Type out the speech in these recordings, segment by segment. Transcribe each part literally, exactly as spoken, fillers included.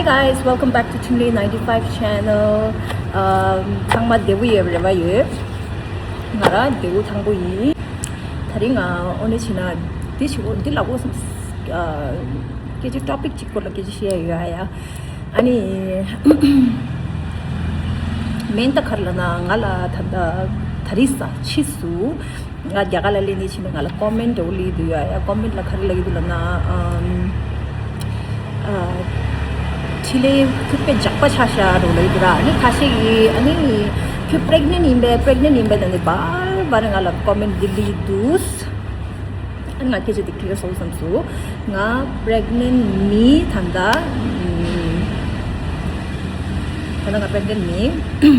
Hey guys, welcome back to Chimli ninety-five channel. Um, ཚང་མ་བདེ་པོ་ཡོད་རེད་པ། ཡོད། ང་རང་བདེ་པོ་ཐང་པོ་ཡིན། དེ་རིང་ང་ཨོ་ནེ་ཆི་ན་འདི་ཞིག་འདི་ལ་འོ་སམ་སྐད་ཆ་ཊོ་པིག་གཅིག་སྐོར་ལ་སྐད་ཆ་བཤད་ཡོད་ཡ། ཨ་ནི་མེན་ད་ག་རེ་ལབ་ན་ང་ལ་ད་ད་ད་རིང་ས་ཕྱིས་སུ། ང་རྒྱ་གར་ལ་སླེབས་ནས་ཕྱིན་ནས་ང་ལ་ཀོ་མེན་འདྲ་བོ་སླེབས་འདུག་ཡ། ཡ་ཀོ་མེན་ལ་ག་རེ་ལབ་ཀྱི་འདུག་ལབ་ན། ཨམ། ཨ། ཕྲིན་ལས་ཁྱོད་དཔེ་འཇགས་པ་ཆགས་ཤག་འདྲ་བོ་ལབ་ཀྱི་འདུག་ར། ཨ་ནི་ཁ་ཤས་ཀྱིས་ཨ་ནི་ཁྱོད་པྲེག་ནེན་ཡིན་པས་པྲེག་ནེན་ཡིན་པས་ད་ནི་བར་བར་ང་ལ་ཀོ་མེན་འདི་སླེབས་འདུག་ཨ་ནི་ང་སྐད་ཆ་འདི་ཁྱེར་སོང་བསམ་སོང་། ང་པྲེག་ནེན་མིན། ད་ལྟ་ད་ལྟ་ང་པྲེག་ནེན་མིན། ཨོ་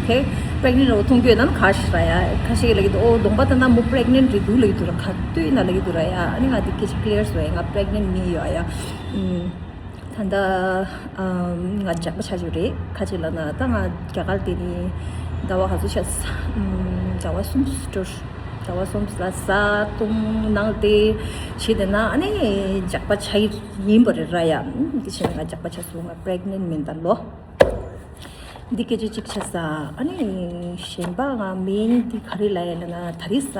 ཁེ། པྲེག་ནེན་རོ་མཐོང་རྒྱུ་ཡོད་ན་ཁ་ཤས་ར་ཡ། ཁ་ཤས་ལབ་ཀྱི་འདུག་ཨོ་གདོང་པ་ད་ལྟ་མོ་པྲེག་ནེན་རེད་འདུག་ལབ་ཀྱི་འདུག་ར། ག་དུས་ཡིན་ན་ལབ་ཀྱི་འདུག་ར་ཡ། ཨ་ནི་ང་འདི་སྐད་ཆ་ཀླི་ཡར་བཟོ་ཡ། ང་པྲེག་ནེན་མིན་ཡོད་ཡ། ཨམ། ད་ལྟ་ཨམ། ང་འཇགས་པ་ཆགས་ཀྱི་རེད། ག་ཅི་ལབ་ན་ད་ང་རྒྱ་གར་དེ་ནི་ཟླ་བ་ག་ཚོད་ཆགས། ཨམ། ཟླ་བ་གསུམ་འགྲོ། ཟླ་བ་གསུམ་ལ་ཟ་བཏུང་གནང་སྟེ་བྱས་བསྡད་ན་ཨ་ནི་འཇགས་པ་ཆགས་ཡིན་པ་རེད་ར་ཡ། འདི་བྱས་ན་ང་འཇགས་པ་ཆགས་སོང་། ང་པྲེག་ནེན་མིན་ད་ལོ། འདི་སྐད་ཆ་གཅིག་བྱས་ས། ཨ་ནི་གཞན་པ་ང་མིན་འདི་ག་རེ་ལབ་ཡ་ལབ་ན་ད་རིང་ས།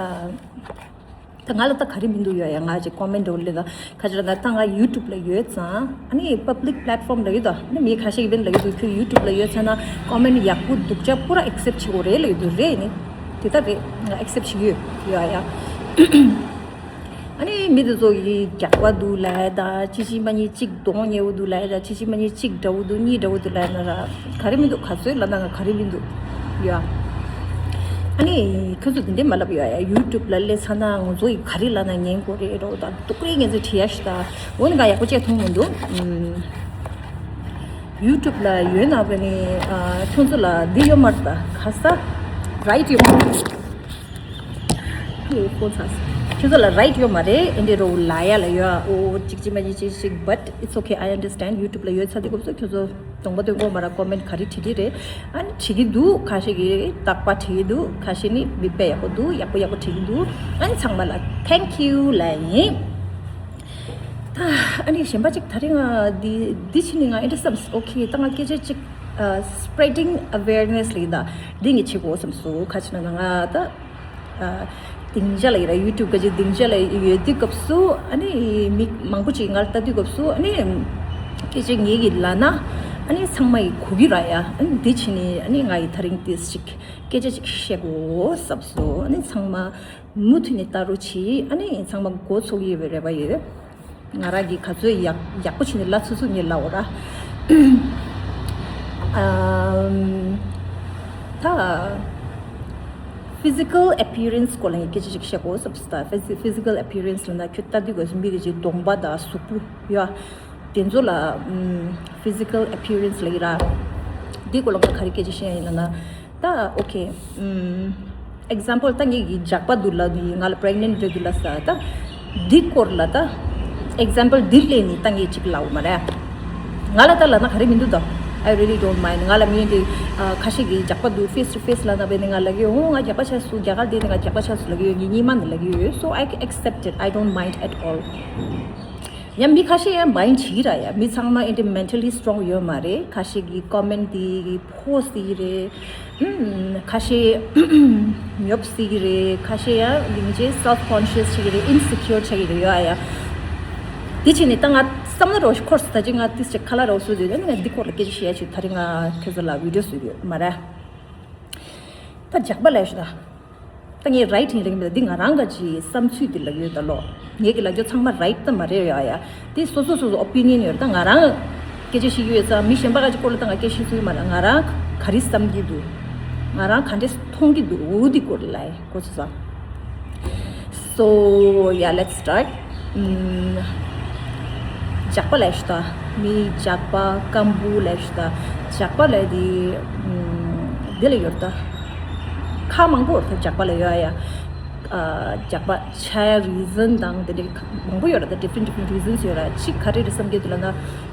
ད་ང་ལ་ད་ག་རེ་མི་འདུག་ཡོད་ཡ། ང་ཅིག་ཀོ་མེན་འདྲ་བོ་ལབ་ན་ག་ཅི་ལབ་ན་ད་ང་ཡུ་ཊུབ་ལ་ཡོད་ཙང་ཨ་ནི་པབ་ལིག་པི་ལེཊ་ཕོམ་ལབ་ཡོད་ད། ཨ་ནི་མི་ཁ་ཤས་ཀྱིས་བེན་ལབ་ཀྱི་འདུག་ཁྱོད་ཡུ་ཊུབ་ལ་ཡོད་ཙང་ན་ཀོ་མེན་ཡག་པོ་སྡུག་ཅག་པུ་ར་ཨེག་སེབ་བྱེད་དགོས་རེད་ལབ་ཀྱི་འདུག་རེད། ནི་དེ་ལྟར་རེད། ང་ཨེག་སེབ་བྱེད་ཀྱི་ཡོད་ཡོད་ཡ། ཨ་ནི་མི་དེ་ཚོ་གིས་རྒྱགས་པ་འདུག་ལབ་ཡ་ད། གཅིག་གཅིག་མ་གཉིས་གཅིག་གདོང་ཉེ་བོ་འདུག་ལབ་ཡ་ད། གཅིག་གཅིག་མ་གཉིས་གཅིག་འདྲ་བོ་འདུག་གཉིས་འདྲ་བོ་འདུག་ལབ་ཡ་ན་ར་ག་རེ་མི་འདུག་ག་ཚོད་ལབ་ན་ང་ག་རེ་མི་འདུག་ཡ། ཨ་ནི་ཁྱོད་ཚོ་དེ་འདྲས་མ་ལབ་ཡོད་ཡ། ཡུ་ཊུབ་ལ་སླེབས་ཚར་ན་ང་ཚོ་ཡི་ག་རེ་ལབ་ན་ཉན་དགོས་རེད་འདྲ་བོ་ད་སྡུག་རེད། ངས་ཚོ་བྲིས་ཡ་ཞིག་ད། འོ་ནི་ང་ཡག་པོ་བྱས་མཐོང་མི་འདུག་ཨུམ། ཡུ་ཊུབ་ལ་ཡོད་ན་བ་ནི་ཨ་ཁྱོད་ཚོ་ལ་འདི་ཡོད་མ་རེད་ད། ག་ས་རའིཊ་ཡོད་མ་རེད། ཁྱོད་ཚོ་ལ་རའིཊ་ཡོད་མ་རེད། ཨེ་འདྲ་རོ་ལ་ཡ་ལ་ཡོད། ཨོ་གཅིག་གཅིག་མ་གཉིས་གཅིག་གཅིག but it's okay, I understand. ཡུ་ཊུབ་ལ་ཡོད་ཚར་དུས་སྐབས་སུ་ཁྱོད་ཚོ་གདོང་པ་སྟོན་དགོས་མ་རེད། ཀོ་མེན་ག་རེ་བྲིས་བྲིས་རེད། ཨ་ནི་བྲིས་ཀྱི་འདུག་ཁ་ཤས་ཀྱིས་རྟག་པར་བྲིས་ཀྱི་འདུག་ཁ་ཤས་ནི་མིག་དཔེ་ཡག་པོ་འདུག་ཡག་པོ་ཡག་པོ་བྲིས་ཀྱི་འདུག་ཨ་ནི་ཚང་མ་ལ་thank you ལབ་ཡིན། ད་ཨ་ནི་གཞན་པ་གཅིག་དེ་རིང་ང་འདི་འདི་ཕྱིན་ནས་ང་ཨེ་འདྲ་བསམས། ཨོ་ཁེ། ད་ང་སྐད་ཆ་གཅིག་ཨ་spreading awareness ལབ་ཡིན་ད། འདི་ངས་བྱེད་དགོས་བསམས་སོང་། ག་ཅི་ལབ་ན་ང་ད་ཨ་སྡིངས་ཆ་ལ་ཡིན་ར། ཡུ་ཊུབ་ག་ཅི་སྡིངས་ཆ་ལ་ཡོད་དུས་སྐབས་སུ་ཨ་ནི་མི་མང་པོ་ཅིག་ང་ལ་ལྟ་དུས་སྐབས་སུ་ཨ་ནི་སྐད་ཆ་ངས་ཀྱིས་ལབ་ན་ཨ་ནི་ཚང་མ་ཡིས་གོ་གི་ར་ཡ། ཨ་ནི་འདི་ཕྱིན་ནས་ཨ་ནི་ང་ཡིས་དེ་རིང་ཏོག་ཙམ་ཅིག་སྐད་ཆ་ཅིག་བཤད་དགོས་བསམས་སོང་། ཨ་ནི་ཚང་མ་མུ་མཐུད་ནས་ལྟ་རོགས་བྱེད། ཨ་ནི་ཚང་མ་མགོ་ཚོས་ཀྱི་ཡོད་པའི་རེ་བ་ཡོད། ང་རང་གིས་ག་ཚོད་ཡག་ཡག་པོ་བྱས་ནས་ལབ་ཚུགས་ཚུགས་ངས་ལབ་འོ་ར། ཨམ། ད་physical appearance སྐོར་ལ་ངས་སྐད་ཆ་ཅིག་བཤད་དགོས་བསམས་སོང་། ད་physi- physical appearance ལབ་ན་ཁྱོད་ལྟ་དུས་སྐབས་སུ་མི་གི་ཅིག་གདོང་པ་དང་གཟུགས་པོ་ཡ། དེ་ཚོ་ལ་ཨམ་physical appearance ལབ་ཀྱི་ར། འདི་སྐོར་ལ་ང་ག་རེ་སྐད་ཆ་བཤད་ཡ་ཡིན་ལབ་ན། ད་ཨོ་ཁེ། ཨམ། ཨེག་ཛམ་པལ་ད་ངས་ཀྱིས་རྒྱགས་པ་འདུག་ལབ་ནི་ང་ལ་པྲེག་ནེན་རེད་འདུག་ལབ་ས། ད་འདི་སྐོར་ལ་ད་ཨེག་ཛམ་པལ་འདི་ལས་ནི་ད་ངས་ཅིག་ལབ་འོ་མ་རེད། ང་ལ་ད་ལབ་ན་ག་རེ་མི་འདུག་ད། I really don't mind. ང་ལ་མི་འདི་ཨ་ཁ་ཤས་ཀྱིས་རྒྱགས་པ་འདུག face to face ལབ་ན་བས་ནི་ང་ལབ་ཀྱི་ཡོད། ང་རྒྱགས་པ་ཆགས་སོང་། རྒྱ་གར་བསྡད་ནི་ང་རྒྱགས་པ་ཆགས་སོང་ལབ་ཀྱི་ཡོད། ངས་སྙིང་མ་ནས་ལབ་ཀྱི་ཡོད། So I accept it. I don't mind at all. ཡང་མི་ཁ་ཤས་ཡང་མའིན་བྱེད་ཀྱི་ར་ཡ། མི་ཚང་མ་ཨེ་འདྲ་མེན་ཊལ་ལི་སི་ཊོང་ཡོད་མ་རེད། ཁ་ཤས་ཀྱིས་ཀོ་མེན་ཊི་འདི་ཕོ་སི་ཊི་བ་རེད། ཨུམ། ཁ་ཤས་ཉོབ་སི་ཊི་བ་རེད། ཁ་ཤས་ཡང་ཡིན་ཅེ་self conscious བྱེད་ཀྱི་རེད། insecure བྱེད་ཀྱི་རེད་ཡོད་ཨ་ཡ། དེ་བྱས་ནས་ད་ང་བསམ་བློ་རོགས་འཁོར་སོང་། ད་ཅི་ང་ཏིས་ཅིག་ཁ་ལག་རོགས་བཟོས་དུས་ད་ནི་ང་འདི་སྐོར་ལ་སྐད་ཆ་བཤད་ཡ་ཞིག་དེ་རིང་ང་ཁྱོད་ཚོ་ལ་བི་ཌི་ཡོ་བཟོས་ཡོད་མ་རེད། ད་རྒྱགས་པ་ལབ་ཤོག་ད། ད་ངས་རའིཊ་ཡིན་ལབ་ཀྱི་མེད། འདི་ང་རང་ག་ཅིག་བསམ་ཚུལ་འདི་ལབ་ཡོད་ད་ལོ། ངས་ཀྱི་ལབ་རྒྱུ་ཚང་མ་རའིཊ་ད་མ་རེད་ཡ་ཡ། འདི་སོ་སོ་སོ་སོ་ཨོ་པི་ནི་ཡན་ཡོད་རེད། ད་ང་རང་སྐད་ཆ་བཤད་ཀྱི་ཡོད་ཙང་མི་གཞན་པ་ག་ཅིག་སྐོར་ལ་ད་ང་སྐད་ཆ་བཤད་ཚུལ་མ་རེད། ང་རང་ག་རེ་བསམ་གྱི་འདུག་ང་རང་ག་འདྲས་མཐོང་གི་འདུག་འོ་འདི་སྐོར་ལ་ལབ་ཡ་གོ་ཚོད་ས། So yeah, let's start. ཨུམ། ཇག་པ་ལབ་ཤོག་ད། མི་ཇག་པ་སྐམ་པོ་ལབ་ཤོག་ད། ཇག་པ་ལབ་དེ་ཨུམ་འདི་ལ་ཡོད་ད། ཁ་མང་པོ་ཡོད་ད་ཇག་པ་ལ་ཡོད་ཨ་ཡ། ཨ་ཇག་པ་ཆགས་ཡ་རི་ཛན་དང་དེ་འདྲ་མང་པོ་ཡོད་ར། ད་different different reasons ཡོད་ར། གཅིག་ག་རེ་རེད་བསམ་གྱི་འདུག་ལབ་ན།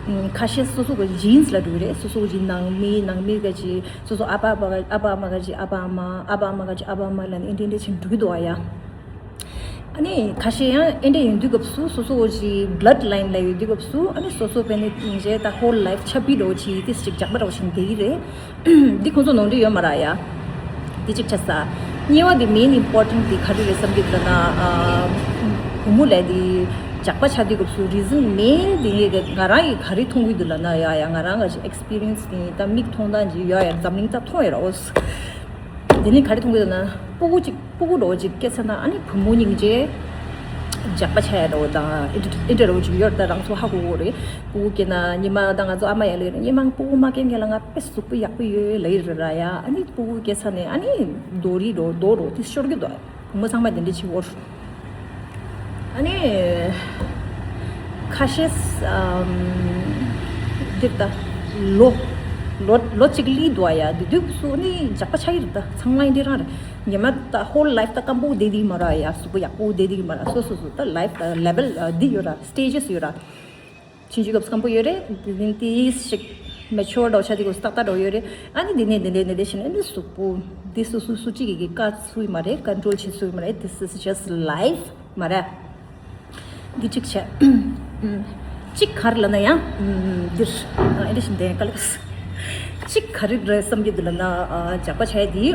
ཨུམ་ཁ་ཤས་སོ་སོ་གི་ཇིན་སི་ལ་འགྲོ་གི་རེད། སོ་སོ་གི་ཇིན་ནང་མི་ནང་མི་ག་ཅིག་སོ་སོ་ཨ་ཕ་ཨ་ཕ་ག་ཨ་ཕ་ཨ་མ་ག་ཅིག་ཨ་ཕ་ཨ་མ་ཨ་ཕ་ཨ་མ་ག་ཅིག་ཨ་ཕ་ཨ་མ་ལབ་ནས་ཨེ་འདྲ་ཨེ་འདྲ་བྱས་འགྲོ་གི་འདུག་ཨ་ཡ། ཨ་ནི་ཁ་ཤས་ཡང་ཨེ་འདྲ་ཡིན་དུས་སྐབས་སུ་སོ་སོ་ཅིག་blood line་ལ་ཡོད་དུས་སྐབས་སུ་ཨ་ནི་སོ་སོ་དཔེ་ནི་ཡིན་ཅེ་ད་whole life་ཆ་པི་འགྲོ་ཅིག་ཏིས་ཅིག་ཇག་པ་འགྲོ་ཞིག་དེ་ཡི་རེད། འདི་ཁོང་ཚོ་ནོར་འཁྲུལ་ཡོད་མ་ར་ཡ། འདི་གཅིག་ཆ་ས། གཉིས་པ་འདི་main important་འདི་ག་རེ་རེད་བསམ་གྱི་འདུག་ན། བུ་མོ་ལས་འདི་ཇག་པ་ཆགས་དུས་སྐབས་སུ་reason main་འདི་ངས་ང་རང་གིས་ག་རེ་མཐོང་གི་འདུག་ལབ་ན་ཡ་ཡ་ང་རང་གི་experience་འདི་ད་མིག་མཐོང་སྟངས་ཅིག་ཡ་ཡ་འཛམ་གླིང་ད་མཐོང་ཡོད་ར་འོ། འདི་ནི་ག་རེ་མཐོང་གི་འདུག་ན་སྤུ་གུ་གཅིག་སྤུ་གུ་འགྲོ་གཅིག་སྐྱེས་ཚར་ན་ཨ་ནི་བུ་མོ་སྙིང་རྗེ་ཇག་པ་ཆགས་ཡ་འགྲོ་དང་ཨེ་འདྲ་འགྲོ་གཅིག་ཡོད་ད་རང་ཚོ་ཧ་གོ་གོ་རེད། སྤུ་གུ་སྐྱེས་ན་ཉི་མ་ད་ང་ཚོ་ཨ་མ་ཡ་ལེ་རེད་ཉི་མ་སྤུ་གུ་མ་སྐྱེས་མཁན་ལ་ང་དཔེ་གཟུགས་པོ་ཡག་པོ་ཡོད་ལེ་རེད་ར་ཡ། ཨ་ནི་སྤུ་གུ་སྐྱེས་ཚར་ནས་ཨ་ནི་རྡོ་རི་རྡོ་རྡོ་རྡོ་དེ་ཤོར་གི་འདུག་བུ་མོ་ཚང་མ་དེ་འདྲ་བྱེད་འོར། ཨ་ནི་ཁ་ཤས་ཨམ། འདིར་ད་ལོ་ལོ་ལོ་གཅིག་ལི་འདུག་ཡ་དེ་དུས་སུ་ནི་ཇག་པ་ཆགས་ཀྱི་རེད། ད་ཚང་མ་འདི་རང་རེད། ཉི་མ་ད་whole life་ད་སྐམ་པོ་བསྡད་དེ་མ་ར་ཡ་གཟུགས་པོ་ཡག་པོ་བསྡད་དེ་མ་ར་སོ་སོ་སོ་ད་life་ད་level་འདི་ཡོད་ར་stages་ཡོད་ར། ཆུང་ཆུང་སྐབས་སྐམ་པོ་ཡོད་རེད། དེ་ནས་དེ་ཞིག་mature་འདྲ་ཆགས་དེ་གོ་སྟག་སྟག་འདྲ་ཡོད་རེད། ཨ་ནི་དེ་ནས་དེ་འདྲས་དེ་འདྲས་བྱས་ནས་ནི་གཟུགས་པོ་འདི་སུ་སུ་སུ་གཅིག་གིས་བཀག་ཚུལ་མ་རེད། control་བྱེད་ཚུལ་མ་རེད། This is just life་མ་རེད། འདི་གཅིག་བྱས། གཅིག་ག་རེ་ལབ་ན་ཡང་འདིར་ཨེ་འདྲ་ཞིག་འདས་ཀ་ལེགས། གཅིག་ག་རེ་རེད་བསམ་གྱི་འདུག་ལབ་ན་ཇག་པ་བྱས་དེ་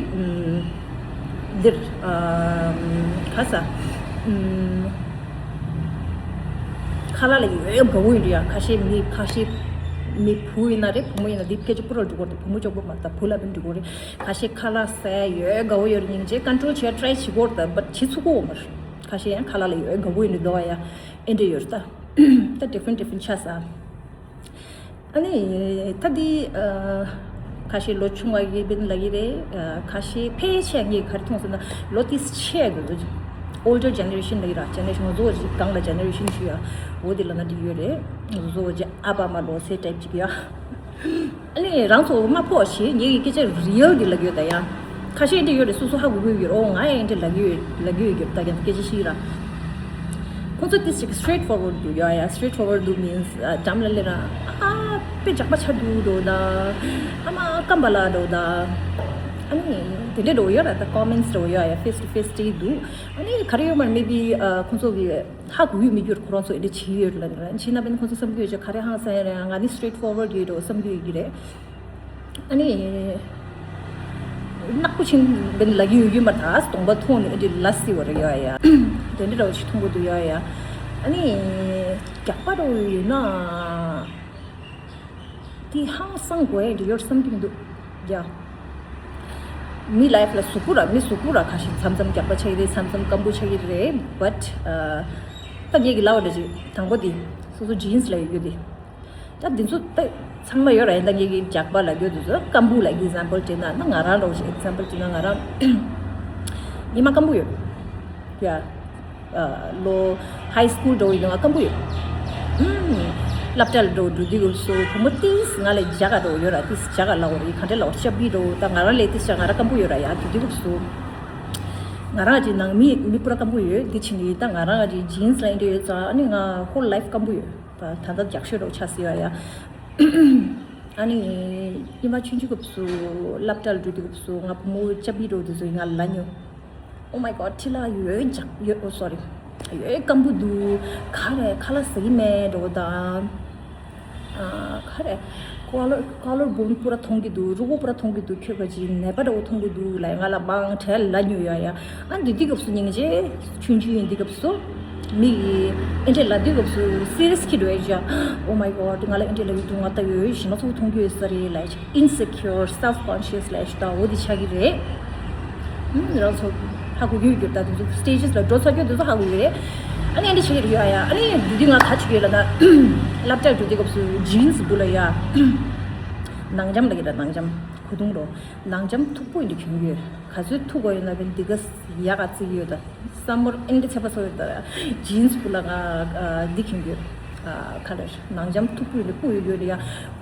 འདིར་ག་ས་ཁ་ལག་ལ་ཡོད་དགའ་བོ་ཡིན་འདུག་ཡ། ཁ་ཤས་མི་ཁ་ཤས་མི་བུ་ཡིན་ན་རེད་བུ་མོ་ཡིན་ན་འདི་སྐད་ཆ་སྤུ་ར་འགྲོ་གོ་རེད། བུ་མོ་ཅོག་པོ་མ་ད་བུ་ལ་བན་འགྲོ་གོ་རེད། ཁ་ཤས་ཁ་ལག་ཟ་ཡ་ཡོད་དགའ་བོ་ཡོད་རེད། སྙིང་རྗེ་control་བྱས་try་བྱེད་གོ་རེད་ད་but་བྱེད་ཚུགས་གོ་མ་རེད། ཁ་ཤས་ཡང་ཁ་ལག་ལ་ཡོད་དགའ་བོ་ཡིན་འདུག་ཡ། ཨེ་འདྲ་ཡོད་རེད་ད། ད་different different་ཆགས་ས། ཨ་ནི་ད་འདི་ཁ་ཤས་ལོ་ཆུང་བ་ཡིན་པིན་ལ་ཡི་རེད། ཁ་ཤས་ཕལ་ཆེར་ངས་ག་རེ་མཐོང་ཟེར་ན་ལོ་ཏིས་ཆེ་གི་older generation་ལ་ཡི་ར་generation་ང་ཚོ་ཅིག་གང་ལ་generation་ཞུ་ཡ་འོ་དེ་ལ་ན་འདི་ཡོད་རེད། ང་ཚོ་ཅིག་ཨ་ཕ་མ་ལོ་སེ་type་ཅིག་ཡ། ཨ་ནི་རང་ཚོ་མ་ཕོག་ཞེས་ངས་ཀྱི་སྐད་ཆ་real་འདི་ལ་ཡོད་ད་ཡ། ཁ་ཤས་འདི་ཡོད་རེད་སོ་སོ་ཧ་གོ་གི་ཡོད་རེད། ཨོ་ང་ཡང་འདི་ལ་གི་ཡོད་ལ་གི་ཡོད་རྒྱབ་ད་ཀྱང་སྐད་ཆ་ཤི་ར། ཁོང་ཚོ་ཏིས་ཅིག་straight forward་འདུག་ཡ་ཡ། Straight forward་འདུག་means་འགྲམ་ལ་ལེ་ར་ཨ་དཔེ་ཇག་པ་ཆ་འདུག་འགྲོ་ད། ཨ་མ་སྐམ་པ་ལ་འགྲོ་ད། ཨ་ནི་དེ་འདྲས་འགྲོ་ཡོད་ར་ད་comments་འགྲོ་ཡ་ཡ་face to face་དེ་འདུག་ཨ་ནི་ག་རེ་ཡོད་མ་རེད་maybe་ཁོང་ཚོ་གི་ཧ་གོ་ཡོད་མི་འགྱུར་ཁོ་རང་ཚོ་འདི་བྱེད་ཡོད་ལ་ཕྱི་ན་པན་ཁོང་ཚོ་བསམ་གྱི་ཡོད་ཅེ་ག་རེ་ཧང་སང་ཡ་རེད། ང་ནི་straight forward་ཡོད་འགྲོ་བསམ་གྱི་ཡོད་ཀྱི་རེད། ཨ་ནི། ནག་པོ་ཆེན་པན་ལ་གི་ཡོད་ཀྱི་མ་ཐག་སྟོང་པ་མཐོང་ནས་འདི་ལ་སི་བར་ཡོད་ཡ། དེ་འདྲ་འདྲ་བོ་ཞིག་མཐོང་གི་འདུག་ཡོད་ཡ། ཨ་ནི། རྒྱག་པ་འདྲ་བོ་ཡོད་ན། དེ་ཧང་སང་དགོས་ཡ་འདྲ་ཡོད་བསམ་གྱི་མི་འདུག་ཡ། མི་life་ལ་གཟུགས་པོ་ར་མི་གཟུགས་པོ་ར་ཁ་ཤས་མཚམས་མཚམས་རྒྱག་པ་ཆགས་ཀྱི་རེད། མཚམས་མཚམས་སྐམ་པོ་ཆགས་ཀྱི་རེད། but་ད་ངེད་ཀྱི་ལབ་པ་འདྲ་ཅིག་དང་པོ་དེ་སོ་སོ་jeans་ལ་ཡོད་རྒྱུ་དེ། ད་འདི་ཚོ་ད་ཚང་མ་ཡོད་ར། ཡིན་ད་ངེད་ཀྱི་རྒྱག་པ་ལབ་རྒྱུ་དེ་ཚོ་སྐམ་པོ་ལབ་རྒྱུ་example་བྱས་ན་ན་ང་རང་རོགས་ཤིག་example་བྱས་ན་ང་རང་ཉི་མ་སྐམ་པོ་ཡོད་ཡ། ལོ་high school་འགྲོ་ཡི་ང་སྐམ་པོ་ཡོད། ཨུམ། སློབ་གྲྭ་ལ་འགྲོ་འགྲོ་དུས་སྐབས་སུ་བུ་མོ་ཏིས་ང་ལས་རྒྱ་གར་འགྲོ་ཡོད་ར། ཏིས་རྒྱ་གར་ལ་འོ་རེད་ག་འདྲ་ལ་འོ་ཤ་བི་འགྲོ་ད་ང་རང་ལས་ཏིས་རྒྱ་ང་རང་སྐམ་པོ་ཡོད་ར་ཡ། དུས་དུས་སྐབས་སུ་ང་རང་གི་ནང་མི་མི་པུ་ར་སྐམ་པོ་ཡོད། འདི་ཕྱིན་ནི་ད་ང་རང་གི་jeans་ལ་འདྲ་ཡོད་ཙང་ཨ་ནི་ང་whole life་སྐམ་པོ་ཡོད། ད་ད་ལྟ་རྒྱག་ཤོས་རོགས་ཆགས་སྲིད་པ་ཡ། ཨ་ནི་ཉི་མ་ཆུང་ཆུང་སྐབས་སུ་སློབ་གྲྭ་ལ་འགྲོ་དུས་སྐབས་སུ་ང་བུ་མོ་ཅ་པི་འགྲོ་དུས་སུ་ང་ལ་ཉོ། Oh my god་ཁྲི་ལ་ཡོད་ཅག་ཡོད། Oh sorry་ཡོད་སྐམ་པོ་འདུག་ག་རེ་ཁ་ལག་ཟ་གི་མེད་འགྲོ་དང་། ག་རེ་collar collar bone་པུ་ར་མཐོང་གི་འདུག་རུས་ཁོག་པུ་ར་མཐོང་གི་འདུག་ཁྱོད་ཁ་ཅིག་ནད་པ་འདྲ་བོ་མཐོང་གི་འདུག་ལ་ང་ལ་མང་གྲལ་ལ་ཉོ་ཡ་ཡ། ཨ་འདི་དུས་སྐབས་སུ་སྙིང་རྗེ། ཆུང་ཆུང་ཡིན་དུས་སྐབས་སུ་མི་ཡིས་ཨེ་འདྲས་ལབ་དུས་སྐབས་སུ་serious་ཁྱེར་འགྲོ་ཡ་ཅག Oh my god་ང་ལ་ཨེ་འདྲས་ལབ་ཡོད་འདུག་ང་ལྟ་ཡོད་ཞེ་ན་ཚོགས་མཐོང་རྒྱུ་ཡོད་ས་རེད་ལབ་ཅིག་insecure self conscious་ལབ་ཅིག་ད་འོ་དེ་ཆགས་ཀྱི་རེད། ཨུམ་རང་ཚོ་ཧ་གོ་རྒྱུ་ཡོད་རྒྱུ་ད་དེ་ཚོ་stages་ལ་འགྲོ་ཚར་རྒྱུ་དེ་ཚོ་ཧ་གོ་ཡོད་རེད། ཨ་ནི་ཨེ་འདྲས་བྱེད་ཀྱི་རེད་ཡ་ཡ། ཨ་ནི་དེ་དུས་ང་ག་བྱེད་ཀྱི་ཡོད་ལབ་ན་སློབ་གྲྭར་འགྲོ་དུས་སྐབས་སུ་jeans་འབུ་ལ་ཡ། ནང་འཇམ་ལ་ཡ་ད་ནང་འཇམ་གོས་ཐུང་རོ། ནང་འཇམ་མཐུག་པོ་ཡིན་དུ་གྱོན་གྱི་ཡོད། ག་ཚོད་མཐུག་པོ་ཡོད་ན་བས་འདི་ག་ཡག་ག་བརྩི་གི་ཡོད་ད། བསམ་བློ་ཨེ་འདྲ་ཚད་པ་སོ་ཡོད་ད། jeans་པོ་ལ་ང་འདི་གྱོན་གྱི་ཡོད། ག་རེ་ནང་འཇམ་མཐུག་པོ་ཡིན་དུ་སྤུ་ཡོད་ཡོད་ཡ།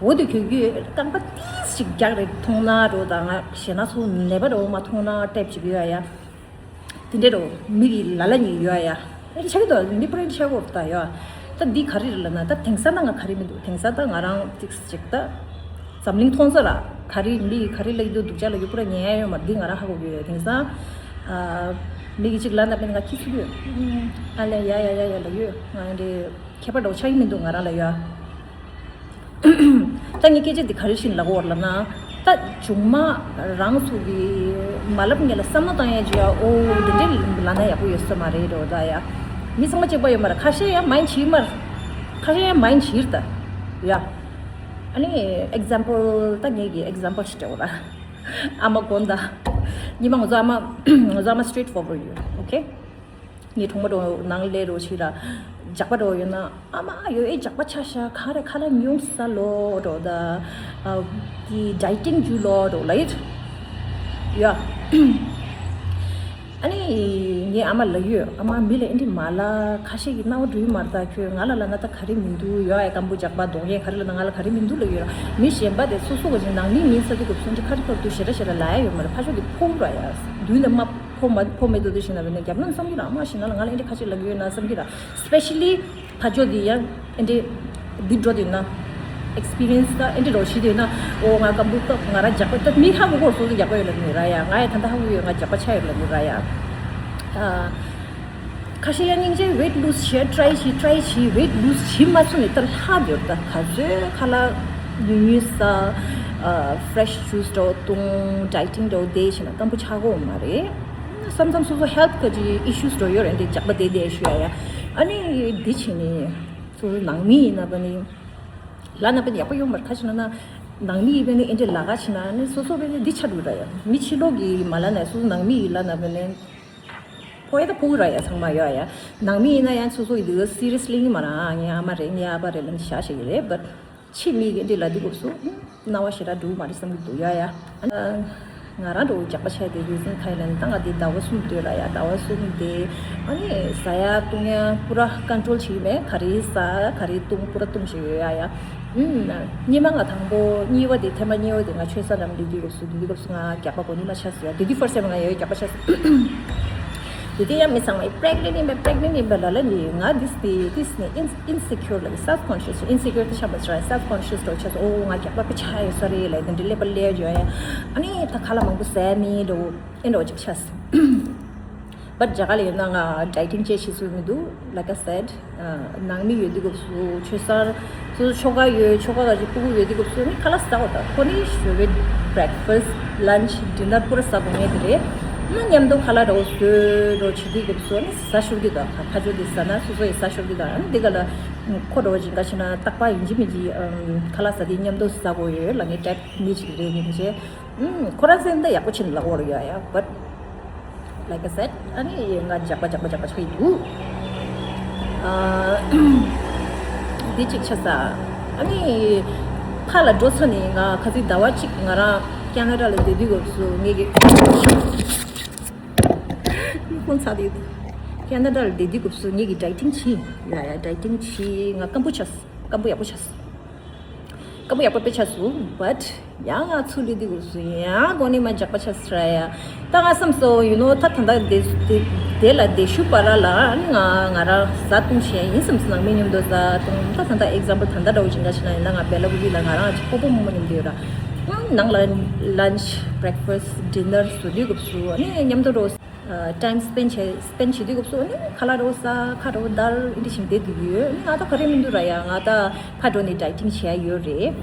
འོ་དེ་གྱོན་གྱི་ཡོད། རྐང་པ་ཏིས་ཞིག་རྒྱག་རེ་མཐོང་ན་རོ་ད་ང་ཞེ་ན་ཚོ་ནད་པ་རོ་མ་མཐོང་ན་ལྟ་བྱེད་ཀྱི་ཡོད་ཡ། དེ་འདྲའི་རོ་མི་གི་ལ་ལ་ཉིད་ཡོད་ཡ། ཨེ་ཆགས་ཀྱི་འདུག་མི་པུ་རེ་ཆགས་ཀྱི་ཡོད་ད་ཡོད། ད་འདི་ག་རེ་རེད་ལབ་ན་ད་དེང་སང་ད་ང་ག་རེ་མི་འདུག་དེང་སང་ད་ང་རང་ཅིག་ཅིག་ད་འཛམ་གླིང་མཐོང་ས་ར་ག་རེ་མི་ག་རེ་ལབ་ཀྱི་འདུག་སྡུག་ཅག་ལབ་ཀྱི་པུ་ར་ཉན་ཡ་ཡོད་མ་འདི་ང་རང་ཧ་གོ་གི་ཡོད། དེང་སང་ཨ་ མི་གི་གཅིག་ལབ་ན་དཔེར་ན་ང་ཁྱི་ཚུགས་ཡོད། ཨ་ལས་ཡ་ཡ་ཡ་ཡ་ལབ་ཡོད། ང་འདི་ཁྱད་པར་འདྲ་བོ་ཆགས་ཀྱི་མི་འདུག་ང་རང་ལ་ཡ། ད་ངས་སྐད་ཆ་འདི་ག་རེ་བཞིན་ལབ་དགོས་ལབ་ན། ད་བྱུང་མ་རང་ཚོ་གི་མ་ལབ་ངེས་ལ་བསམ་བློ་བཏང་ཡ་ཅིག་ཡ། ཨོ་འདི་འདྲའི་ལབ་ན་ཡག་པོ་ཡོད་ས་མ་རེད་འགྲོ་ད་ཡ། མི་ཚང་མ་གཅིག་པ་ཡོད་མ་རེད། ཁ་ཤས་ཡ་མ་ཡིན་བྱིས་མ་རེད། ཁ་ཤས་ཡ་མ་ཡིན་བྱིས་རེད་ད་ཡ། ཨ་ནི་example ད་ངེད་ཀྱི་example ཞིག་སྤྲད་འོ་ར། ཨ་མ་དགོན་ད། ཉི་མ་ང་ཚོ་ཨ་མ་ང་ཚོ་ཨ་མ་straight forward ཡོད། ཨོ་ཁེ། ངའི་གྲོགས་མོ་འགྲོ་ནང་ལས་རོ་ཆི་ར། ཇག་པ་འགྲོ་ཡོད་ན་ཨ་མ་ཡོད་ཨེ་ཇག་པ་ཆ་ཤ་ག་རེ་ཁ་ལ་ཉུང་ས་ལོ་འགྲོ་ད། ཨ་དེ་dieting རྒྱུ་ལོ་འགྲོ་ལ་ཡིད། ཡ། ཨ་ནི་ངའི་ཨ་མ་ལ་ཡོད། ཨ་མ་མི་ལ་ཨེ་འདྲི་མ་ལ་ཁ་ཤས་ཀྱི་སྣང་བ་འགྲོ་ཡི་མ་རེད་ད། ཁྱོད་ང་ལ་ལ་ན་ད་ག་རེ་མི་འདུག་ཡོ་ཨེ་སྐམ་པོ་ཇག་པ་གདོང་ཡས་ག་རེ་ལ་ན་ང་ལ་ག་རེ་མི་འདུག་ལ་ཡོད་ར། མི་གཞན་པ་དེ་སོ་སོ་ག་ཅིག་ནང་མི་མིན་ས་དེ་གོ་སོང་ཅི་ཁ་རི་ཁ་རི་དུ་ཞེ་དྲག་ཞེ་དྲག་ལ་ཡ་ཡོད་མ་རེད། ཕ་ཤོག་གི་ཕོ་ར་ཡ་དུས་ནས་མ། ཕོ་མ་ཕོ་མེད་དུ་དུ་ཞིག་ན་བས་ན་རྒྱབ་ན་བསམ་གྱི་རང་མ་ཞིག་ན་ལ་ང་ལ་ཨེ་འདྲི་ཁ་ཅིག་ལབ་ཀྱི་ཡོད་ན་བསམ་གྱི་ར། Specially ཕ་ཇོ་དེ་ཡང་ཨེ་འདྲི་འདི་འགྲོ་དུས་ན་experience ད་ཨེ་འདྲི་རོ་ཞིག་དུས་ན་ཨོ་ང་སྐམ་པོ་སྟབས་ང་ར་རྒྱག་པ་སྟབས་མི་ཧ་གོ་གོ་སོ་སོ་རྒྱག་པ་ཡོད་ལབ་ནི་ར་ཡ། ང་ཡ་ད་ད་ཧ་གོ་ཡོད། ང་རྒྱག་པ་ཆ་ཡོད་ལབ་ནི་ར་ཡ། ཨ་ཁ་ཤས་ཡང་སྙིང་རྗེ་weight lose བྱེད་try བྱེད་try བྱེད་weight lose བྱེད་མ་སོང་ནས་ད་ལྷག་ཡོད་ད། ག་ཚོད་ཁ་ལ་ཉུང་ཉུང་ས་fresh juice འདྲ་བོ་བཏུང་dieting འདྲ་བོ་དེ་བྱས་ན་སྐམ་པོ་ཆགས་གོ་མ་རེད། བསམ་བསམ་སོ་སོ་health ག་ཅིག་issues འགྲོ་ཡོད་རེད་འདི་ཇག་པ་དེ་དེ་ཞུ་ཡ་ཡ། ཨ་ནི་འདི་བྱས་ནས་སོ་སོ་ནང་མི་ཡིན་ན་པ་ནི་ལ་ན་པ་ནི་ཡག་པོ་ཡོང་མར་ཁ་ཤས་ན་ན་ནང་མི་ཡིན་པ་ནི་ཨེ་འདྲ་ལ་ག་ཕྱིན་ན་ནི་སོ་སོ་པ་ནི་འདི་ཆ་འགྲོ་ར་ཡ། མི་ཕྱི་ལོགས་ཀྱི་མ་ལ་ན་སོ་སོ་ནང་མི་ཡིན་ལ་ན་པ་ནི་ཕོ་ཡ་ད་ཕོ་གི་ར་ཡ་ཚང་མ་ཡོད་ཡ། ནང་མི་ཡིན་ན་ཡང་སོ་སོ་ཡི་འདི་ག་seriously ཡིན་མ་ར་ངའི་ཨ་མ་རེད་ངའི་ཨ་ཕ་རེད་ལ་ནི་ཤ་ཤ་ཡི་རེད། but ཕྱི་མིག་གི་འདི་ལ་འདི་གོ་སོ་སྣང་བ་ཞེ་དྲག་འགྲོ་གི་མ་རེད་བསམ་གི་འདུག་ཡ་ཡ། ང་རང་འགྲོ་ཇག་པ་ཆགས་དེ་reason ཁ་ཡི་ལ་ནི་ད་ང་འདི་ཟླ་བ་གསུམ་སྡོད་ལ་ཡ་ཟླ་བ་གསུམ་དེ་ཨ་ནི་ཟ་ཡ་བཏུང་ཡ་པུ་ར་control བྱེད་ཀྱི་མེད། ག་རེ་ཟ་ག་རེ་བཏུང་པུ་ར་བཏུང་བྱེད་ཡོད་ཡ་ཡ། ཨུམ། གཉིས་མ་ང་དང་པོ་གཉིས་པ་དེ་ཐེངས་མ་གཉིས་པ་དེ་ང་ཆོས་ས་ལམ་འདི་འདི་སྐབས་སུ་འདི་འདི་སྐབས་སུ་ང་རྒྱག་པ་གོ་ནི་མ་ཆགས་སོ་ཡ། དེ་དུས་first time ང་ཡོད་རྒྱག་པ་ཆགས་སོ། དེ་དུས་ཡང་མི་ཚང་མ་pregnant ཡིན་པས་pregnant ཡིན་པས་ལ་ལ་ནི་ང་this day this ནི་in- insecure ལ་self conscious insecure དེ་ཆགས་པ་ཆགས་self conscious འགྲོ་ཆགས་སོ། ཨོ་ང་རྒྱག་པ་དཔེ་ཆགས་ཡོད་ས་རེད་ལ་དེ་འདྲ་ཀླད་པ་ཀླད་ཡོད་ཡ། ཨ་ནི་ད་ཁ་ལ་མང་པོ་ཟས་མི་འགྲོ་ཨེ་འགྲོ་ཅིག་ཆགས་སོ། but རྒྱ་གར་ལ་ཡོད་ན་ང་dieting བྱེད་ཤེས་སུ་མི་འདུག like I said ནང་མི་ཡོད་དུས་སྐབས་སུ་ཆོས་སར་སོ་སོ་ཆོ་ག་ཡོད་ཆོ་ག་ག་ཅིག་ཕྲུ་གུ་ཡོད་དུས་སྐབས་སུ་ནི་ཁ་ལག་ཟ་བ་དང་ཁོ་ནི་ཞོ་བའི་breakfast lunch dinner པུ་ར་ཟ་དགོས་ངེས་དེ་རེད། ནི་མཉམ་དུ་ཁ་ལག་འདྲ་བོ་བཟོས་འགྲོ་བྱེད་དུས་སྐབས་སུ་ནི་ཟ་ཤོར་གི་དང་ཁ་ཆོ་དེ་ཟ་ན་སོ་སོ་ཡི་ཟ་ཤོར་གི་དང་ཨ་ནི་འདི་ག་ལ་ཁོ་འདྲ་བོ་ཅིག་འགའ་ཤེ་ན་རྟག་པ་ཡིན་གཅིག་མིན་གཅིག་ཁ་ལག་ཟ་དུས་མཉམ་དུ་ཟ་དགོས་ཡོད་ལ་ངའི་type མི་ཅིག་རེད་ངེས་དེ་བྱས། ཁོ་རང་སེམས་ད་ཡག་པོ་ཕྱིན་ལ་འོར་ཡོད་ཡ། but like I said ཨ་ནི་ང་ཇག་པ་ཇག་པ་ཇག་པ་ཆགས་ཡི་འདུག་འདི་གཅིག་ཆ་ས། ཨ་ནི་ཕ་ལ་འགྲོ་ཚར་ནས་ང་ཁ་སང་ཟླ་བ་གཅིག་ང་རང་ཁེ་ན་ཌ་ལ་བསྡད་དུས་སྐབས་སུ་ངེད་ཀྱི་ཁོང་ཚ་དེ་ཁེ་ན་ཌ་ལ་བསྡད་དུས་སྐབས་སུ་ངེད་ཀྱི་dieting བྱས་ཡ་ཡ་dieting བྱས་ང་སྐམ་པོ་ཆགས་སོང་། སྐམ་པོ་ཡག་པོ་ཆགས་སོང་། སྐམ་པོ་ཡག་པོ་དཔེ་ཆགས་སོང་། but ཡང་ང་ཚུར་སླེབས་དུས་སྐབས་སུ་ཡང་གོ་ནི་མ་ཇག་པ་ཆགས་སོང་ར་ཡ། ད་ང་བསམ་སོང་you know ད་ད་ལྟ་དེ་དེ་དེ་ལ་དེ་ཤུ་པ་ར་ལ་ཨ་ནི་ང་ང་རང་ཟ་བཏུང་བྱས་ཡིན་བསམ་སོང་། ནང་མི་མཉམ་དུ་ཟ་བཏུང་ད་ད་ལྟ་example ད་ལྟ་འདྲ་བོ་ཅིག་འགའ་ཞིག་ན་ཡིན་ན་ང་བེ་ལ་ཀུ་ལི་ལ་ང་རང་ཅིག་སྤོ་སྤོ་མོ་མོ་མཉམ་དུ་ཡོད་ར། ཨང་ནང་ལ་lunch breakfast dinner བཟོ་དུས་སྐབས་སུ་ཨ་ནི་མཉམ་དུ་འགྲོ། time spend བྱས་spend བྱེད་དུས་སྐབས་སུ་ཨ་ནི་ཁ་ལག་རོ་ཟ་ཁ་རོ་དར་འདི་བཞིན་བསྡད་དུས་ཡོད། ཨ་ནི་ང་ད་ག་རེ་མི་འདུག་ར་ཡ། ང་ད་ཕ་འགྲོ་ནས་dieting བྱས་ཡོད་རེད།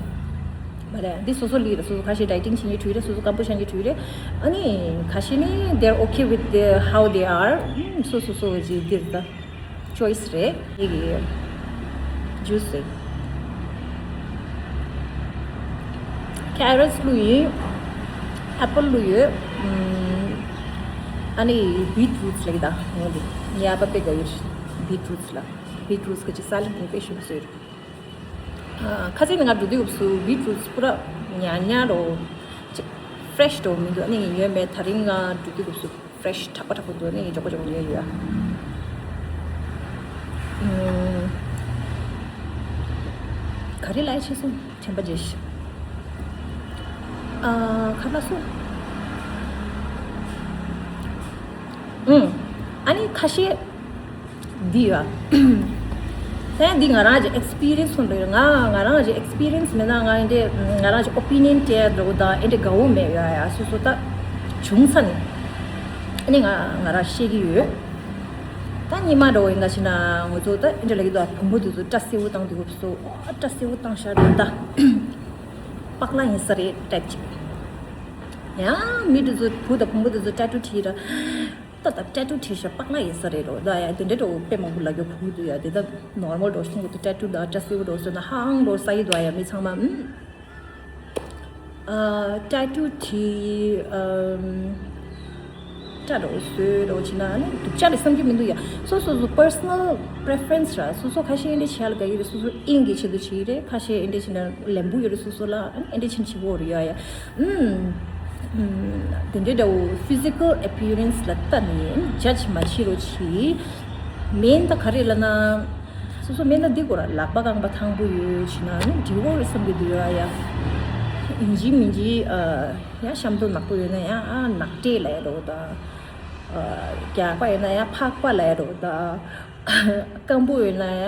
མ་རེད་འདི་སོ་སོ་ལི་རེད། སོ་སོ་ཁ་ཤས་dieting བྱེད་མཁན་བྲོས་རེད། སོ་སོ་སྐམ་པོ་ཆགས་མཁན་བྲོས་རེད། ཨ་ནི་ཁ་ཤས་ནི་they're okay with the how they are སོ་སོ་སོ་ཞིག་འདིར་ད། choice རེད། ཡི་གེ་juice རེད། carrots བླུགས་ཡིན། apple བླུགས་ཡོད། ཨ་ནི་beetroots ལ་གི་ད་ངོ་འདི་ངའི་ཨ་ཕ་དཔེ་དགའ་ཡོད། beetroots ལ་beetroots གི་ཅི་salad ནི་དཔེ་ཞིམ་པོ་བཟོས་རེད། ཁ་སང་ནི་ང་འགྲོ་དུས་སྐབས་སུ་beetroots པུ་ར་ཉག་ཉག་རོ་ཅིག་fresh འགྲོ་མི་འདུག་ཨ་ནི་ངས་ཉོས་མེད། ད་རིང་ང་འགྲོ་དུས་སྐབས་སུ། fresh དྲག་པོ་དྲག་པོ་འདུག་ནི་མགྱོགས་པོ་མགྱོགས་པོ་ཉོས་ཡོད། ཨུམ། ག་རེ་ལབ་ཡ་ཆེ་སོང་དྲན་པ་བརྗེད་ཤག་ཨ་ག་རེ་ལབ་སོང་། ཨུམ། ཨ་ནི་ཁ་ཤས་འདི་ཡོད། ད་འདི་ང་རང་གི་experience ཧོན་འདྲ་ཡོད། ང་ང་རང་གི་experience མེད་ན་ང་འདི་ང་རང་གི་opinion སྤྲད་འགྲོ་དང་ཨེ་འདྲ་དགའ་བོ་མེད་ཡོད་ཡ། སོ་སོ་ད་བྱུང་ས་ནས། ནི་ང་ང་རང་ཤེས་ཀྱི་ཡོད། ད་ཉི་མ་འགྲོ་ཡིན་ག་ཕྱིན་ན་ང་ཚོ་ད་ཨིན་དྲ་ལ་གི་དུ་བུ་མོ་དེ་ཚོ་སྐྲ་སེར་པོ་བཏང་དུས་སྐབས་སུ་ཨ་སྐྲ་སེར་པོ་བཏང་ཤག་རེད་ད། པགས་ལ་ཡིན་ས་རེད་ཊེབ་ཅིག་ཡང་མི་དེ་ཚོ་བུ་དང་བུ་མོ་དེ་ཚོ་ཊེ་ཊུ་བྲིས་ར། ད་ད་ཊེ་ཊུ་བྲིས་ཤག་པགས་ལ་ཡིན་ས་རེད་རོ། ད་ཡ་དེ་འདྲའི་འགྲོ་དཔེ་མང་པོ་ལ་རྒྱོ་བུ་དུ་ཡ་དེ་ད་ནོར་མལ་འགྲོ་སོང་གི་དུ་ཊེ་ཊུ་ད་སྐྲ་སེར་པོ་འགྲོ་སོང་ན་ཧང་འགྲོ་ས་ཡི་དུ་ཡ་མི་ཚང་མ་ཨུམ། ཨ་ཊེ་ཊུ་བྲིས་ཨམ། སྐྲ་རོ་བཟོས་རོ་བྱེད་ན་ནི་སྡུག་ཅག་རེད་བསམ་གྱི་མི་འདུག་ཡ། སོ་སོ་སོ་པར་སོ་ནལ་པི་རེ་ཕེ་རེན་སི་ར། སོ་སོ་ཁ་ཤས་ཨེ་འདྲ་བྱེད་ཡ་ལ་དགའ་གི་རེད། སོ་སོ་དབྱིངས་ཀྱི་ཆེད་དུ་བྱེད་ཀྱི་རེད། ཁ་ཤས་ཨེ་འདྲ་བྱེད་ན་ལེན་པོ་ཡོད་རེད། སོ་སོ་ལ་ཨ་ནི་ཨེ་འདྲ་བྱེད་ན་བྱེད་དགོས་རེད་ཡ་ཡ། ཨུམ། ཨུམ། དེ་འདྲའི་འདྲ་བོ་ཕི་ཟི་ཀལ་ཨེ་པི་ཡ་རེན་སི་ལ་ལྟ་ནས་ཇ་ཇི་མ་བྱེད་རོགས་གྱིས། མེན་ད་ག་རེ་ལབ་ན། སོ་སོ་མེན་ད་འདི་སྐོར་ལག་པ་རྐང་པ་ཐང་པོ་ཡོད་བྱས་ན་ནི་འགྲིག་གོ་རེད་བསམ་གྱི་འདུག་ཡ་ཡ། ཡིན་གཅིག་མིན་གཅིག་ཨ་ཡ་གཤམ་དུ་ནག་པོ་ཡོད་ན་ཡ་ཨ་ནག་དྲེག་ལབ་ཡ་འགྲོ་ད། ཨ་རྒྱགས་པ་ཡོད་ན་ཡ་ཕག་པ་ལབ་ཡ་འགྲོ་ད། སྐམ་པོ་ཡོད་ན་ཡ།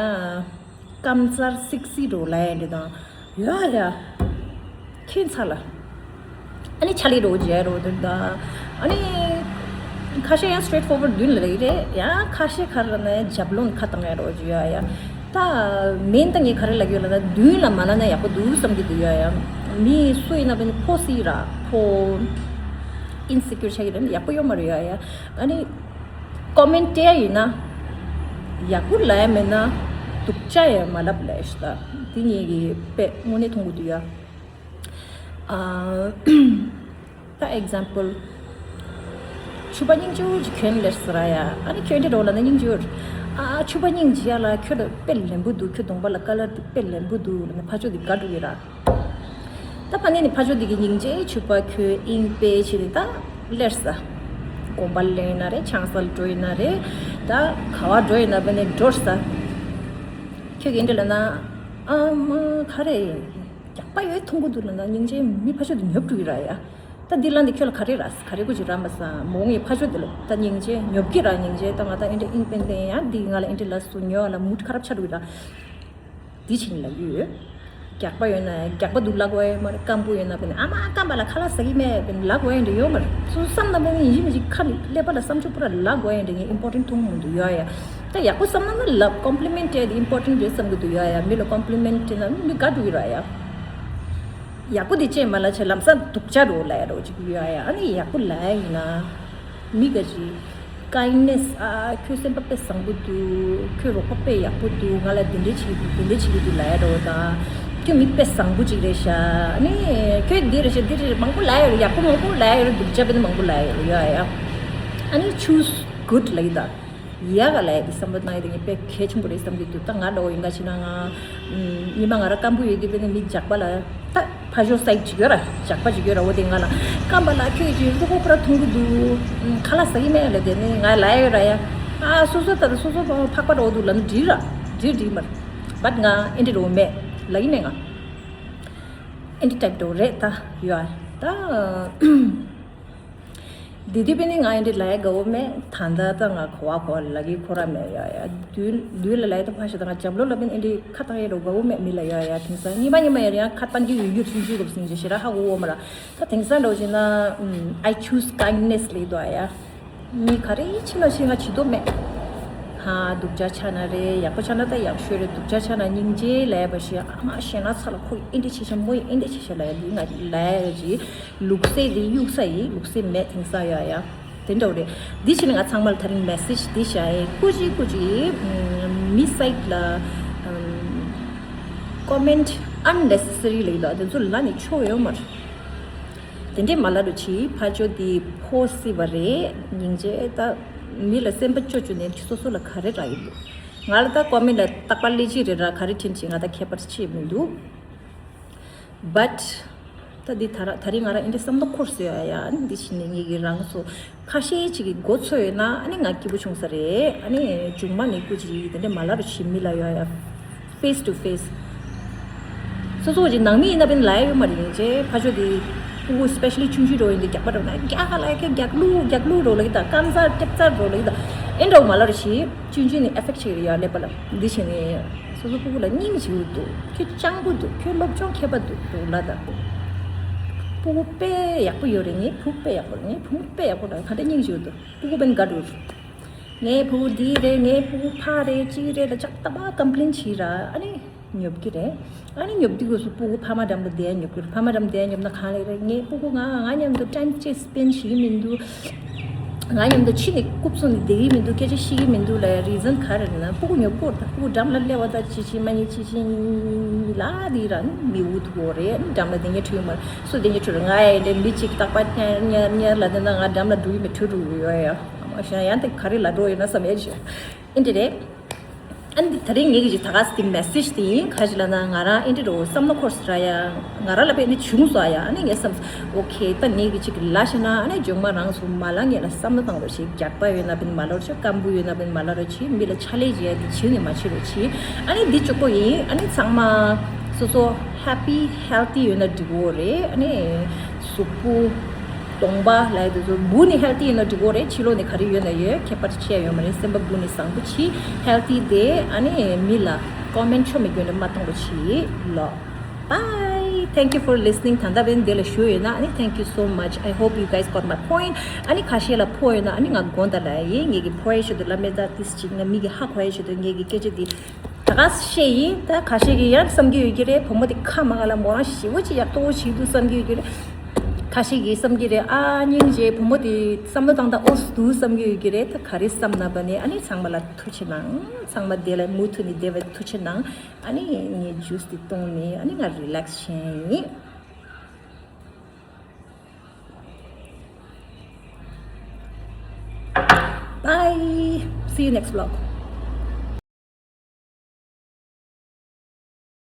སྐམ་སར་སིག་སི་འགྲོ་ལབ་ཡ་འདི་དང་། ཡ་ཡ། ཁྱོད་ཚ་ལ། ཨ་ནི་ཆ་ལི་རོ་ཇེ་རོ་དེ་དང་། ཨ་ནི། ཁ་ཤས་ཡང་སི་ཊེ་ཊི་ཕོར་ཝར་ཌི་མདུན་ལ་རེད་རེད་ཡ། ཁ་ཤས་ཁ་ར་ནས་རྒྱབ་ལོང་ཁ་བཏང་ཡ་རོ་ཇེ་ཡ་ཡ། ད་མེན་ད་ངས་ག་རེ་ལབ་ཡོད་ལབ་ན་མདུན་ལ་མ་ལབ་ན་ཡག་པོ་འདུག་བསམ་གྱི་འདུག་ཡ་ཡ། མི་སུ་ཡིན་ན་བས་ཕོ་སི་ར་ཕོ། ཨིན་སི་ཀིའུར་ཆགས་ཀྱི་རེད་ཡག་པོ་ཡོད་མ་རེད་ཡ་ཡ། ཨ་ནི། ཀོ་མེན་ཊི་སྤྲད་ཡ་ཡིན་ན། ཡག་པོ་ལབ་ཡ་མེད་ན། སྡུག་ཅག་ཡ་མ་ལབ་ལབ་ཤི་ད། དེ་ངེད་ཀྱི་དཔེ་དངོས་གནས་མཐོང་གི་འདུག་ཡ། ཨ། ད་ཨེག་ཛམ་པལ། ཕྱུ་པ་སྙིང་རྗེ་པོ་ཅིག་གྱོན་ལེར་ཟེར་ཡ། ཨ་ནི་ཁྱོད་འདྲ་འགྲོ་ལ་ནི་སྙིང་རྗེ་པོ། ཨ་ཕྱུ་པ་སྙིང་རྗེ་ཡ་ལ་ཁྱོད་དཔེ་ལེན་པོ་འདུག་ཁྱོད་གདོང་པ་ལ་ཀ་ལར་དེ་དཔེ་ལེན་པོ་འདུག་ལ་ནི་ཕ་ཆོས་དེ་དགའ་འགྲོ་གི་ར། ད་ཕ་ནི་ནི་ཕ་ཆོས་དེ་གི་སྙིང་རྗེ་ཕྱུ་པ་ཁྱོད་ཨིང་དཔེ་བྱེད་དེ་ད་ལེར་ས། དགོན་པ་ལེན་ན་རེད། ཆང་ས་ལ་འགྲོ་ཡིན་ན་རེད། ད་ག་བ་འགྲོ་ཡིན་ན་བས་ནི་འགྲོར་ས། ཁྱོད་ཀྱི་འདྲ་ལ་ན་ཨ་མ་ག་རེ། རྒྱགས་པ་ཡོད་མཐོང་གི་འདུག་ལ་ན་སྙིང་རྗེ་མི་ཕ་ཆོས་དེ་ཉོབ་འགྲོ་གི་ར་ཡ། ད་འདི་ལ་འདི་ཁྱོད་ལ་ག་རེ་ར་ག་རེ་གོ་ཅི་ར་མ་ས་མོ་ངའི་ཕ་ཆོས་དེ་ལ་ད་སྙིང་རྗེ་ཉོབ་ཀྱི་ར་སྙིང་རྗེ་ད་ང་ད་ཨིན་དྲ་ཨིན་པེན་དེ་ཡ་འདི་ང་ལ་ཨིན་དྲ་ལ་སུ་ཉོ་ལ་མུ་ཁ་རབ་ཆ་འགྲོ་གི་ར། འདི་ཕྱིན་ལ་ཡོད། རྒྱགས་པ་ཡོད་ན་རྒྱགས་པ་འདུག་ལབ་དགོས་ཡ་མ་རེད། སྐམ་པོ་ཡོད་ན་བས་ནི་ཨ་མ་སྐམ་པ་ལ་ཁ་ལག་ཟ་གི་མེད་བས་ནི་ལབ་དགོས་ཡ་འདྲ་ཡོད་མ་རེད། སུ་བསམ་ན་བས་ནི་ཡིན་གཅིག་མིན་གཅིག་ཁ་ནི་ཀླད་པ་ལ་བསམ་ཚུལ་པོ་ར་ལབ་དགོས་ཡ་འདྲ་ངས་ཨིམ་པོར་ཊེན་ཊི་མཐོང་མི་འདུག་ཡོད་ཡ། ད་ཡག་པོ་བསམ་ན་ནི་ལབ་ཀོམ་པི་ལི་མེན་ཊི་སྤྲད་དེ་ཨིམ་པོར་ཊེན་ཊི་རེད་བསམ་གི་འདུག་ཡོད་ཡ། མི་ལ་ཀོམ་པི་ལི་མེན་ཊི་སྤྲད་ན་མི་དགའ་འགྲོ་གི་ར་ཡ། ཡག་པོ་དེ་བྱས་མ་ལ་བྱས་ལམ་སང་སྡུག་ཅག་འགྲོ་ལབ་ཡ་འདྲ་ཅིག་ཡོད་ཡ། ཨ་ནི་ཡག་པོ་ལབ་ཡ་ཡིན་ན། མི་ག་ཅིག་ཀའིན་ནེ་སི། ཨ་ཁྱོད་སེམས་པ་དཔེ་བཟང་པོ་འདུག་ཁྱོད་རོགས་པ་དཔེ་ཡག་པོ་འདུག་ང་ལ་འདི་འདྲས་བྱེད་ཀྱི་འདུག་འདི་འདྲས་བྱེད་ཀྱི་འདུག་ལབ་ཡ་འདྲ་བོ་དང་། ཁྱོད་མི་དཔེ་བཟང་པོ་ཅིག་རེད་ཤག་ཨ་ནི་ཁྱོད་འདི་རེད་ཤག་འདི་རེད་མང་པོ་ལབ་ཡ་ཡོད་རེད། ཡག་པོ་མང་པོ་ལབ་ཡ་ཡོད་རེད། སྡུག་ཅག་དཔེ་མང་པོ་ལབ་ཡ་ཡོད་རེད་ཡ། ཨ་ནི་ཆུ་སི་གུཌ་ལབ་ཡ་ད། ཡག་ག་ལབ་ཡ་དེ་བསམ་བློ་བཏང་ཡ་དེ་ངས་དཔེ་གལ་ཆེན་པོ་རེད་བསམ་གྱི་འདུག་ད་ང་འདྲ་བོ་ཡིན་ག་ཕྱིན་ན་ང་། ཉི་མ་ང་རང་སྐམ་པོ་ཡོད་དུས་དཔེ་ནི་མི་རྒྱགས་པ་ལ་ད། ཕ་ཞོ་སའི་ཅིག་ཡོད་ར། ཇག་པ་ཅིག་ཡོད་ར། འོ་དེ་ང་ལ་སྐམ་པ་ལ་ཁྱོད་ཀྱིས་ལུ་གུ་པུ་ར་འཐུང་གི་འདུག་ཁ་ལག་ཟ་གི་མེད་ལ་དེ་ནི་ང་ལ་ཡོད་ར་ཡ། ཨ་སོ་སོ་ལྟར་སོ་སོ་ཕག་པ་འགྲོ་འདུག་ལ་ནི་འགྲིག་ར། འགྲིག་འགྲིག་མར། བཊ་ང་ཨེ་འདྲི་རོ་མེད་ལ་གི་མེད་ང་། ཨེ་འདྲི་ཊེབ་འགྲོ་རེད་ད་ཡོད་ད། དེ་དུས་པས་ནི་ང་ཡིན་དེ་ལ་ཡ་དགའ་བོ་མེད། ད་ལྟ་ད་ང་གོ་བ་གོ་བ་ལ་གི་ཁོ་ར་མེད་ཡ་ཡ། དུས་དུས་ལ་ལ་ཡ་ད་ཕ་ཤ་ད་ང་རྒྱབ་ལོ་ལ་པས་ནི་ཨེ་འདྲི་ཁ་བཏང་ཡ་རོ་དགའ་བོ་མེད་མི་ལ་ཡ་ཡ། དེང་སང་ཉི་མ་ཉི་མ་ཡ་ར་ཡང་ཁ་བཏང་གི་ཡོད་ཡོད་ཆུང་ཆུང་གོ་སིང་ཅེ་ཤེ་ར་ཧ་གོ་བོ་མ་ར། ད་དེང་སང་འགྲོ་ཅེ་ན་I choose kindness ལི་དོ་ཡ། མི་ག་རེ་ཕྱི་ལ་ཕྱི་ང་བྱི་དོ་མེད། ཧ་སྡུག་ཅག་ཆ་ན་རེད། ཡག་པོ་ཆ་ན་ད་ཡག་ཤོས་རེད། སྡུག་ཅག་ཆ་ན་སྙིང་རྗེ་ལ་ཡ་བ་ཤི་ཨ་མ་ཤེ་ན་ཚ་ལ་ཁོ་ཨེ་འདྲི་ཆེ་ཤ་མོ་ཨེ་འདྲི་ཆེ་ཤ་ལ་ཡ་ལི་ང་ལ་ཡ་ཅི། ལུགས་སྲོལ་དེ་གཡུག་ས་ཡིན། ལུགས་སྲོལ་མེད་དེང་སང་ཡོད་ཡ། དེ་འདྲ་བོ་རེད། འདི་ཕྱིན་ང་ཚང་མ་ལ་ད་རིང་མེ་སེ་ཇི་འདི་བྱ་ཡིན། སྐུ་མཁྱེན་སྐུ་མཁྱེན། མི་སའིཊ་ལ་ཀོ་མེན་ཊི་ཨན་ནེ་སེ་སི་རི་ལ་ཡོད་དེ་ཚོ་ལ་ནི་ཆོ་ཡོད་མ་རེད། དེ་འདྲས་མ་ལ་རུ་ཆི་ཕ་ཅོ་འདི་ཕོ་སི་བ་རེད། སྙིང་རྗེ་ད་མི་ལ་སེམས་པ་ཅོ་ཅོ་ནས་སོ་སོ་ལ་ག་རེ་རག་ཡིན་འདུག་ང་ལ་ད་ཀོ་མེན་ཊི་ལ་རྟག་པར་ལས་ཅི་རེད་ར་ག་རེ་དྲན་ཆེ་ང་ད་ཁྱད་པར་ཆེ་མི་འདུག་བཊ། ད་འདི་ད་ར་ད་རིང་ང་རང་ཨིན་དྲ་བསམ་བློ་འཁོར་སོང་ཡ་ཡ། ཨ་ནི་འདི་ཕྱིན་ནས་ངེད་ཀྱི་རང་སོ་ཁ་ཤས་ཅིག་གི་མགོ་ཚོས་ཡོད་ན་ཨ་ནི་ང་སྐྱིད་པོ་བྱུང་ས་རེད། ཨ་ནི་མཇུག་མ་ནས་སྐུ་མཁྱེན་དེ་འདྲ་མ་ལབ་རོགས་ཞེས་མི་ལབ་ཡོད་ཡ། ཕེ་སི་ཊུ་ཕེ་སི། སོ་སོ་ཅིག་ནང་མི་ཡིན་ན་པིན་ལབ་ཡ་ཡོད་མ་རེད། ཡིན་ཅེ་ཕ་ཇོ་དེ་ཕྲུ་གུ་སི་པེ་ཤ་ལི་ཆུང་ཆུང་འགྲོ་ཡིན་དེ་རྒྱག་པ་འགྲོ་ན་རྒྱག་ག་ལ་ཡ་ཁྱེད་རྒྱག་ལུགས་རྒྱག་ལུགས་འགྲོ་ལ་ཡི་ད་སྐམ་ཚར་ལྟེབ་ཚར་འགྲོ་ལ་ཡི་ད་ཨེ་འགྲོ་མ་ལབ་རོགས་ཞེས་ཆུང་ཆུང་ནས་ཨེ་ཕེག་ཊི་བྱེད་ཀྱི་རེད་ཡ། ཀླད་པ་ལ་འདི་བྱས་ནས། སོ་སོ་ཕྲུ་གུ་ལ་སྙིང་རྗེ་པོ་འདུག་ཁྱོད་སྤྱང་པོ་འདུག་ཁྱོད་སློབ་སྦྱོང་མཁས་པ་འདུག་འདུག་ལབ་དང་། སྤུ་གུ་དཔེ་ཡག་པོ་ཡོད་རེད། ངའི་བུ་དཔེ་ཡག་པོ་རེད། ངའི་བུ་མོ་དཔེ་ཡག་པོ་རེད། ག་འདྲ་སྙིང་རྗེ་འདུག་སྤུ་གུ་བན་དགའ་འགྲོ། ངའི་བུ་འདི་རེད། ངའི་སྤུ་གུ་ཕ་རེད། ཅི་རེད་ལ་ཅག་ཏག་ཏག་ཀམ་པི་ལེན་བྱེད་ར། ཨ་ནི་ཉོབ་ཀྱི་རེད། ཨ་ནི་ཉོབ་དུས་སྐབས་སུ་སྤུ་གུ་ཕ་མ་འགྲམ་དུ་བསྡད་ཉོབ་ཀྱི་རེད། ཕ་མ་འགྲམ་བསྡད་ཉོབ་ན་གང་ལེགས་རེད། ངའི་སྤུ་གུ་ང་ང་མཉམ་དུ་ཊའིམ་ཅིག་སི་པེན་བྱེད་ཀྱི་མི་འདུག་ང་མཉམ་དུ་ཕྱི་ནས་རྐུབ་བཙུགས་ནས་བསྡད་ཀྱི་མི་འདུག་སྐད་ཆ་བཤད་ཀྱི་མི་འདུག་ལབ་ཡ་རི་ཛན་ག་རེ་རེད་ན། སྤུ་གུ་ཉོབ་ཀྱི་རེད། ད་སྤུ་གུ་འགྲམ་ལ་སླེབས་པ་ད་ཅི་ཅི་མ་ཉེ་ཅི་ཅི་ལ་དེ་ར་མི་འུ་ཐུག་གི་རེད། འགྲམ་ལ་བསྡད་མཁན་འཕྲོད་ཀྱི་མ་རེད། སུ་བསྡད་མཁན་འཕྲོད་རེད། ང་ཡ་འདྲ་མི་གཅིག་རྟག་པར་ཉར་ཉར་ཉར་ལ་བསྡད་ན་ང་འགྲམ་ལ་འགྲོ་གི་མི་འཕྲོད་འགྲོ་གི་ཡོད་ཡ། ཨ་མ་ཤ་ཡང་དེ་ག་རེ་ལ་འགྲོ་ཡོད་ན་བསམ་ཡ་ཞིག་ཨེ་འདྲ་རེད། ཨ་ནི་ད་རེས་ངེད་ཀྱི་ད་ག་སེ་དེ་མེ་སེ་ཇི་དེ་ཡིན་ག་ཞིག་ལབ་ན། ང་རང་ཨེ་འདྲ་རོ་བསམ་བློ་འཁོར་སོང་ར་ཡ། ང་རང་ལ་དཔེ་ནི་བྱུང་སོང་ཡ། ཨ་ནི་ངས་བསམ་ཨོ་ཁེ་ད་ངེད་ཀྱི་ཅིག་ལ་ཤེ་ན། ཨ་ནི་ཇོང་མ་རང་སུ་མ་ལ་ངེད་ལ་བསམ་བློ་བཏང་རོགས་ཞིག་རྒྱགས་པ་ཡོད་ན་བིན་མ་ལ་རོགས་ཞིག་སྐམ་པོ་ཡོད་ན་བིན་མ་ལ་རོགས་ཞིག་མི་ལ་ཕྱག་ལས་བྱེད་ཡ་དེ་བྱེད་ནི་མ་བྱེད་རོགས་ཞིག་ཨ་ནི་འདི་གཅིག་པོ་ཡིན། ཨ་ནི་ཚང་མ་སོ་སོ་ཧེ་པི་ཧེལ་ཐི་ཡོད་ན་འགྲིག་གི་རེད། ཨ་ནི་གཟུགས་པོ་གདོང་པ་ལ་དེ་ཚོ་འབུ་ནི་ཧེལ་ཐི་ཡིན་ན་འགྲིག་གི་རེད། ཕྱི་ལོགས་ནས་ག་རེ་ཡོད་ན་ཡོད་ཁྱད་པར་ཆེ་ཡོད་མ་རེད། སེམས་པ་འབུ་ནི་བཟང་པོ་བྱེད་ཧེལ་ཐི་དེ། ཨ་ནི་མི་ལ་ཀོ་མེན་ཊི་ཆོ་མེད་རྒྱུ་ནས་མ་གཏོང་རོགས་བྱེད་ལོ། Bye. Thank you for listening. ད་ལྟ་བས་འདི་ལ་ཞུ་ཡོད་ན། ཨ་ནི་thank you so much. I hope you guys got my point. ཨ་ནི་ཁ་ཤས་ལ་ཕོག་ཡོད་ན། ཨ་ནི་ང་དགོངས་དག་ལ་ཡིན། ངེད་ཀྱི་ཕོག་ཡ་ཞུ་དུ་ལ་མེ་ད་ཏིས་ཅིག་ན་མི་གི་ཧ་གོ་ཡ་ཞུ་དུ་ངེད་ཀྱི་སྐད་ཆ་འདི། ད་ག་བཤད་ཡིན། ད་ཁ་ཤས་ཀྱིས་ཡང་བསམ་གྱི་ཡོད་ཀྱི་རེད། བུ་མོ་དེ་ཁ་མ་ག་ལ་མོ་རང་ཞེ་བོ་ཅིག་ཡག་ཏོ་བྱེད་འདུག་བསམ་གྱི་ཡོད་ཀྱི་རེད། ཁ་ཤས་ཀྱིས་བསམ་གྱི་རེད། ཨ་སྙིང་རྗེ། བུ་མོ་དེ་བསམ་བློ་བཏང་སྟངས་ཨོ་སི་འདུག་བསམ་གྱི་ཡོད་ཀྱི་རེད། ད་ག་རེ་བསམ་ན་བ་ནས། ཨ་ནི་ཚང་མ་ལ་ཐུགས་ཆེ་གནང་། ཚང་མ་བདེ་ལ་མུ་མཐུད་ནས་བདེ་བའི་ཐུགས་ཆེ་གནང་། ཨ་ནི་ངས་ཇུས་དེ་བཏུང་ནས་ཨ་ནི་ང་རི་ལེག་སི་བྱས་ཡིན། Bye. See you next vlog.